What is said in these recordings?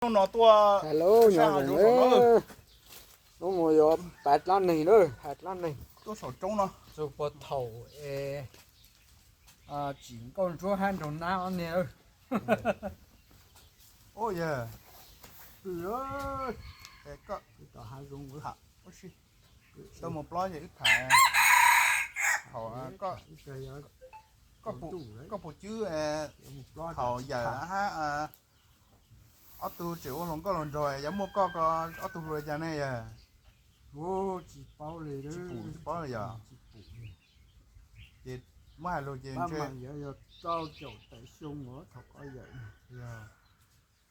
Hnub no tuaj, hello, nyob zoo na. Hnub no yuav pab dlaab neeg na, pab dlaab neeg tuaj saum roob no. Txug puag thaum es tsim nkauj ntsuab hab nraug nab ob niag. Ua yog, tau mus plob ces wb tham thaum koj puas cwb thaum yawm hab ob tug tseem ua hluas nkauj hluas nraug, yog muaj koj ko ob tug hluas li cas ne yawg? Tsis paub li, tsis paub li yog. Ces muab hais lug ces yog rau caum tawm xyoo uas thaum koj yawm,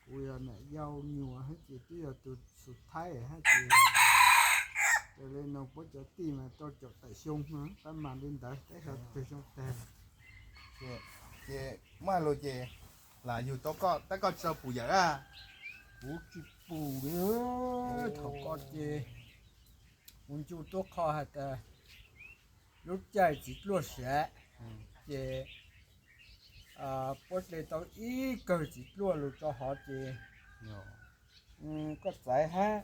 kuv yog nam yau nyuas hab ces twb yog tus xus thaib hab ces, ces li no puab cov tij mas rau caum tawm xyoo no pab mas li ntawd tab sis twg xyoo tag. Ces muab hais lug ces lam yug tau koj tab koj tsis tau pum yawm a? Kuv tsis pum li. Thaum koj ces kuv ncu tuab qho has tas lub caij txiv dluaj siav ces puab dle tau ib kawg txiv dluaj lug rau hov ces koj txaiv hab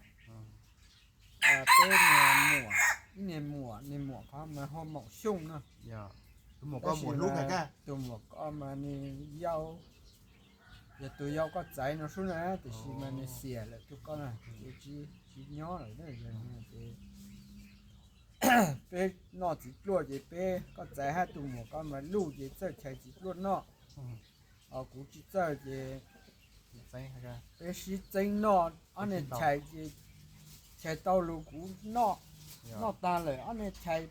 peb niag muam, ib niag muam, niag muam qhov mas hu Maum Xyooj no. Tus muam koj mas nws yau, yog tus yau koj txaiv no sub na, tiam sis mas nws xiam lawm tus koj na, ces tsis nyob lawm na. Ces peb noj txiv dluaj ces peb, koj txaiv hab tus muam koj mas luj ces txawj chais txiv dluaj noj, ho kuv tsis txawj ces peb sib txeeb noj, ob niag chais ces chais tau lug kuv noj, noj tag lawm ob niag chais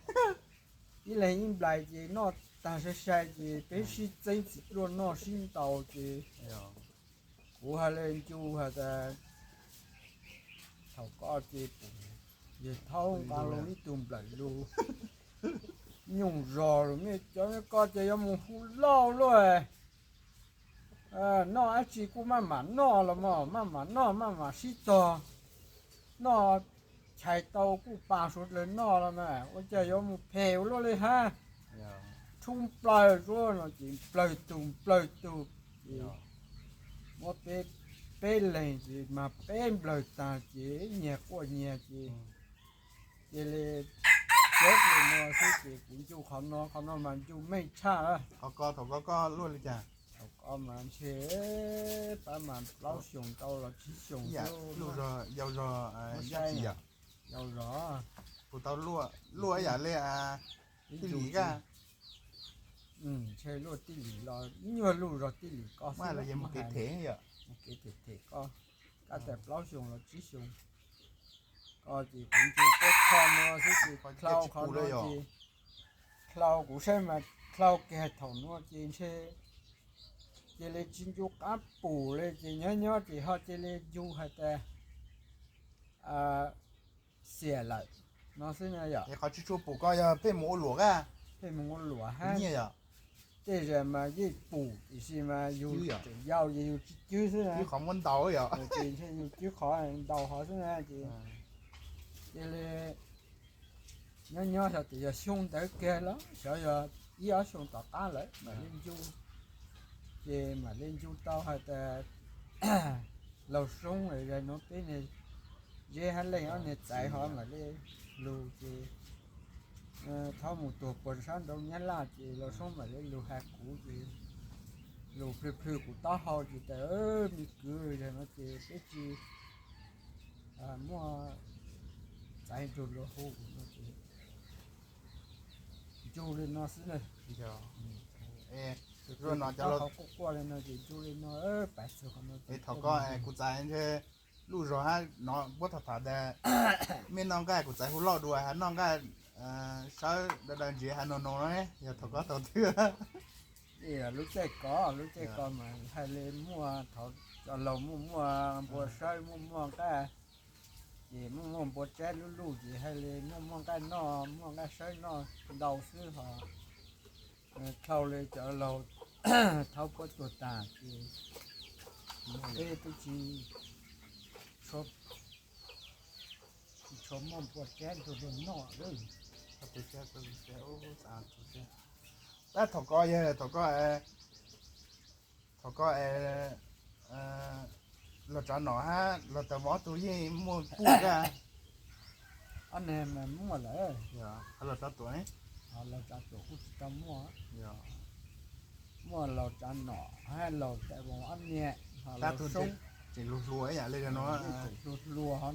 ib leeg ib nplais ces noj tag sai sai ces peb sib txeeb txiv dluaj noj sib ntaus ces kuv has le ncu has tas thaum koj ces yawg thaub nqa lug ib tug nplawm lug nyoog zog lug, mej cov koj ces yuav mus hu lauj luaj, noj dab tsi kuj maj mam noj los mas maj mam noj maj mam sib tog, noj chais tau kuj pa suav dlawg noj los mas ua cas yuav mus phem ua luaj li hab. Tshoob nplawg zuab no ces nplawg tug nplawg tug ces muab peb, peb leeg ces mas peb nplawg tag ces nyias quaj nyias ces cia li cov le no xwb ces kuv ncu qhov no, qhov no mas ncu meej tshaj. Qhov ko thaum ko koj luaj li cas? Thaum ko mas ntshe pab mas plaub xyoos tau los tsib xyoos, yau zog, yau zog. Kuv tau luaj ib yam li tij lim koj. Ntshe luaj tij lim los ib nyuag luj zog tij lim koj xwb, mus kev them them koj, koj tas plaub xyoos los tsib xyoos. Koj ces kuv ncu tuab qho no xwb ces dlau qhov no ces dlau kuv saib mas dlau kiag thaum no ces ntshe cia li tsis ncu qab pum li ces nyob nyob ces ho cia li ncu has tas xiam lawm no xwb na yom. Qhov tsis tshua pum ko yog pheej mus ua luam a? Pheej mus ua luam hab. Tej zaum mas yeej pum tiam sis mas yug tseem yau ces yug tsis cwb xwb na. Qhov muab ntaus yog, ces ntshe yug cwb qhov ntaus qhov xwb na ces cia li nyob nyob xyov tias yog xyoo ntawd kiag los xyov yog ib ob xyoo tom qab lawm mam li ncu. Ces mam li ncu tau has tas Laug Soob, zaum no peb niag Zeb hab Leej ob niag txaiv ho mam li lug ces thaub mus tuag puag sab nraud Nyab Laj ces Laug Soob mam li lug has kuv ces lug plhws plhws kuv taub hau ces tas, me kwv, zaum no ces peb tsis muaj txaiv nrug luag hu no ces ncu li no xwb na. Kuj quaj li no ces ncu li no, pav txug qhov no es thaum ko kuv txaiv ntshe luj zog hab no puab tham tham tas mej noj nqaij, kuv txaiv hu loj dua has noj nqaij sawb daws daws ntsiav has no no, yog thaum ko thaum twg? Lub caij ko, lub caij ko mas hais li muaj thaum cov laug muaj muaj npua sawb muaj muaj nqaij, ces muaj muaj npua tsab lub luj ces hais li muaj muaj nqaij noj muaj nqaij sawb noj ntau xwb ho dlhau li cov laug thaub puab tuag tas ces peb twb tsis tshua muaj npua tsab nrug luag noj lawm. Tab thaum ko yog thaum ko, thaum ko es Los Tsav Nom hab Los Tsav Vauv ob tug yeej muaj puj kag? Ob neeg mas muaj lawm. Los Tsav Tuam, Los Tsav Tuam kuj tsis tau muaj. Muaj Los Tsav Nom hab Los Tsav Vauv ob niag, ho Los Soob tseem hluas hluas ib yam li no, tseem hluas hluas ho,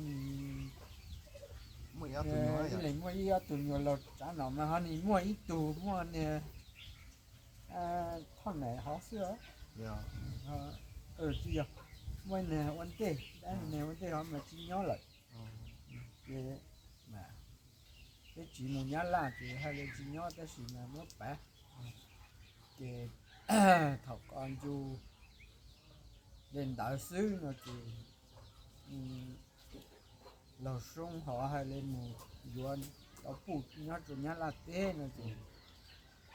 ib leeg muaj ib ob tug nyuag. Los Tsav Nom mas ho nis muaj ib tug, muaj niag Thoj Nam hov xwb. Tsis yog, muaj niag ua ntej, dab niag ua ntej hov mas tsis nyob lawm. Ces peb tsis mus Nyab Laj ces hais li tsis nyob tab sis mas muab pav. Ces thaum ko ncu li ntawd xwb no ces Los Soob hov hais li mus yuav tau puj nyob rua Nyab Laj teb no ces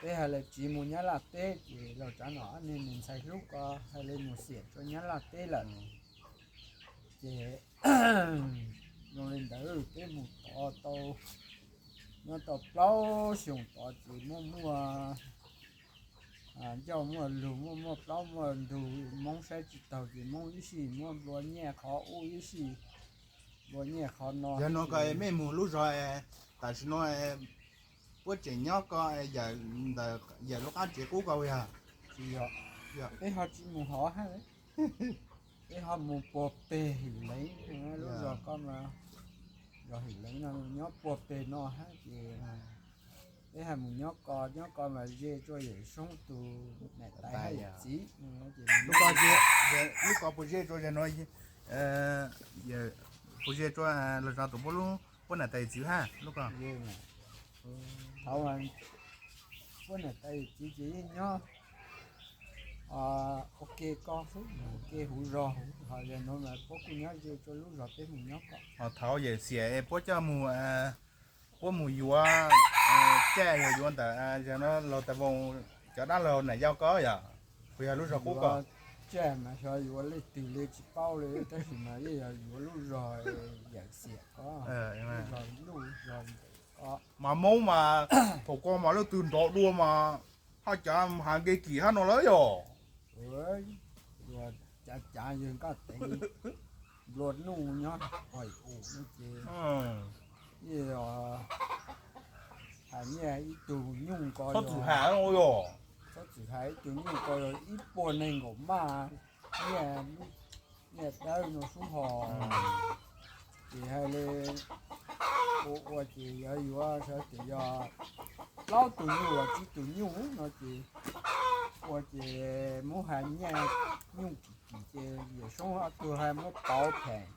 peb hais li tsis mus Nyab Laj teb ces Los Tsav Nom ob niag ntxhais hlub ko hais li mus xiam rua Nyab Laj teb lawm. Ces zoo li ntawd peb mus tod tau, nyob tau plaub xyoos tod ces muaj muaj ncauj muaj lug, muaj muaj plaub muaj ntug, Moob saib tsis taug ces Moob ib sij muab nplua nyiaj qhov ub ib sij nplua nyiaj qhov no. Yog no ko mej mus lub zog tam sim no puab tseem nyob ko, yawm lub qab tsev qub ko yog? Tsis yog, peb ho tsis mus hov hab, peb ho mus puag peg Hwm Leev, lub zog ko mas zog Hwm Leev no nyob puag peg no hab ces peb ho mus nyob ko, nyob ko mas ze rua yawm Soob tus niam tais hab yawm txiv. Lub ko puas ze rua zag no, puas ze rua Los Tsav Tuam puab niam tais yawm txiv hab lub ko? Thaum puab niam tais yawm txiv ces yeej nyob ua ke ko xwb, ua ke huv zog huv, ho zag no mas puab kuj nyob ze rua lub zog peb mus nyob ko. Ho thaum yawm xiam puab coj mus, puab mus yuav tsaj, yog yuav ntawm zag no Los Tsav Vauv cov dab laug nam yau ko yog? Puas yog lub zog qub ko? Tsaj mas xyov yuav leej twg li tsis paub li, tab sis mas yeej yog yuav lub zog yawm xiam ko, lub zog, lub zog ntawm ko. Mas Moob mas thaum ko mas leej twg nrov dua mas haj cav has nkees kim hab no lawm yog? Cav cav yawg Nkaj Teev nplua nuj nyob hais u no ces yeej yog has nyiaj ib tug nyuj ko, txhob txwm has yog, txhob txwm has ib tug nyuj ko yog ib puas nees nkaum maj nyiaj, nyiaj dawb no sub ho. Ces hais li ua ua ces yog yuav sawv ces yog plaub tug nyuj los tsib tug nyuj no ces ua ces muab has nyiaj nyuj kim kim ces yawm Soob ob tug hais muab pauv pheem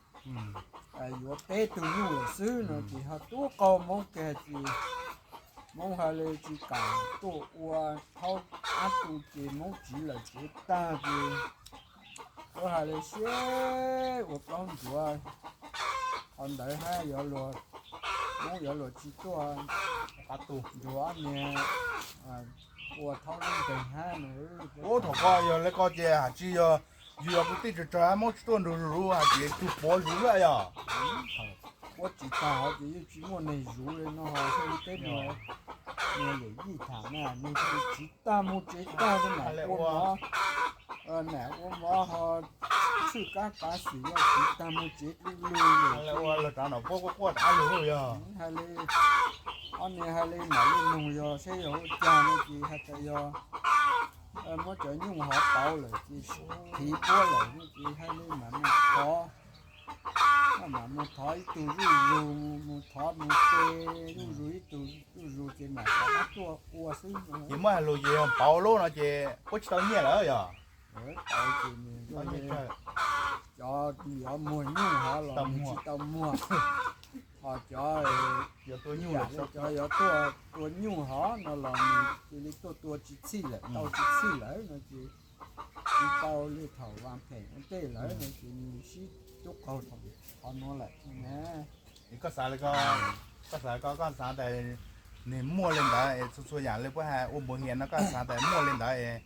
yuav peb tug nyuj lawm xwb no ces ho tuab qaug Moob kiag ces Moob hais li tsis kam tuaj ua thaub ab tu ces Moob tsiv lawm tsev tag ces ua hais li siab ua plaub ntsuav qhov ntawd hab yuav luag, Moob yuav luag tsis tuaj ntsuav niag ua thaub lub nteeg hab no. Ub, thaum ko yog li ko ces has tsis yog yus yog kwv tij tsawg tsawg Moob tsis tuaj nrug zuv has ces tug puav zuv lawm yog? Ua tsis tag hov ces yeej tsis muaj neeg zuv li no ho, teb nua yawm yij tham na, nws tsis tag mus tsev tag, mam ua mov, mam ua mov ho tshwj kab pav xwm yog tsis tag mus tsev dlub lug. Ua los rov no quaj quaj quaj rov lug yog? Hais li, ob niag hais li mam li nug yog saib yog ua cas no ces has tas yog muab cov nyuj hov pauv lawm ces thiv puab lawm no ces hais li mam mus thov, mam mus thov ib tug zuj zus, mus thov mus pe zuj zus ib tug zuj zus ces mam rov qab tuaj ua xwb. Ces muab hais lus ces yog pauv lub no ces puab tsis tau nyiaj lawm yog? Cov yuav muag nyuj hov los tsis tau muag, ho cov cov yuav tuaj tua nyuj hov no los nws cia li tuaj tua tsis txhij lawm, tau tsis txhij lawm no ces tsis tau li thaum vas phem ua ntej lawm no ces nws sib tub qaug qhov nuav lawm na. Koj xav li ko, koj xav ko, koj xav tas nws muaj li ntawd es txhua txhua yam li puab hais ua npuas hias no koj xav tas muaj li ntawd es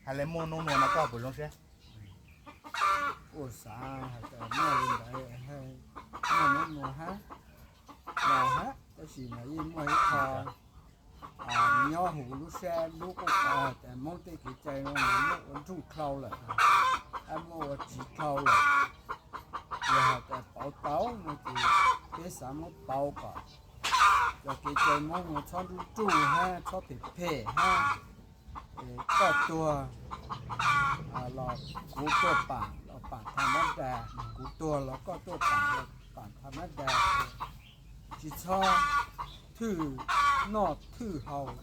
hais li muaj nuj nua no koj puas zoo siab? Ua xav hais tas muaj li ntawd, muaj nuj nua hab, los hab, tab sis mas yeej muaj ib qho nyob huv lub sab lub quj qhov tas Moob tej kev cai no mas muab ua nrug dlhau lawm, muab ua tsis dlhau lawm. Pauv tau no ces peb xav muab pauv kom cov kev cai Hmoob no txhob nruj nruj hab txhob phem phem hab, koj tuag los kuv tuaj pam los pam tham mab das, kuv tuag los koj tuaj pam los pam tham mab das, tsis txhob thwj noj thwj haus.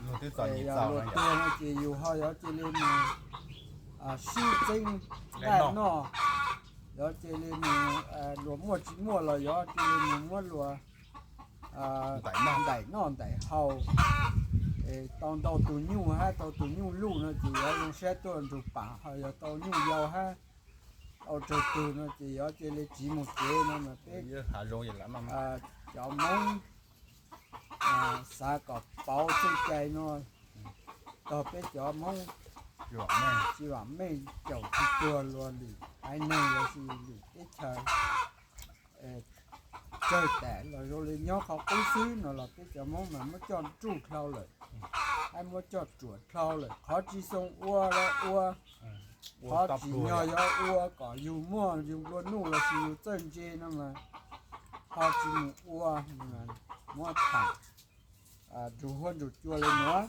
Yog luag tuag no ces yus ho yuav cia li mus sib txeeb nqaij noj, yuav cia li mus, luag muaj tsis muaj los yuav cia li mus muab luag ntaim noj ntaim haus. Tau ntau tus nyuj hab tau tus nyuj luj no ces yuav zoo siab tuaj nrug pam, ho yog tau nyuj yau hab tau tsawg tug no ces yuav cia li tsiv mus tsev no mas peb cov Hmoob xav kom pauv txuj cai no tog peb cov Hmoob tsis vam meej, caum tsis tuag luag lwm haiv neeg los sis lwm teb chaws. Tsawg tam los zoo li nyob qhov qub xwb no los peb cov Hmoob mas muab coj nruj dlhau lawm, hab muab coj ruam dlhau lawm. Qhov tsis xoo ua los ua, qhov tsim nyog yuav ua kom yus muaj yus nplua nuj los sis yus txawj ntse no mas ho tsis mus ua, muab tham nrug huab nrug cua li nuav.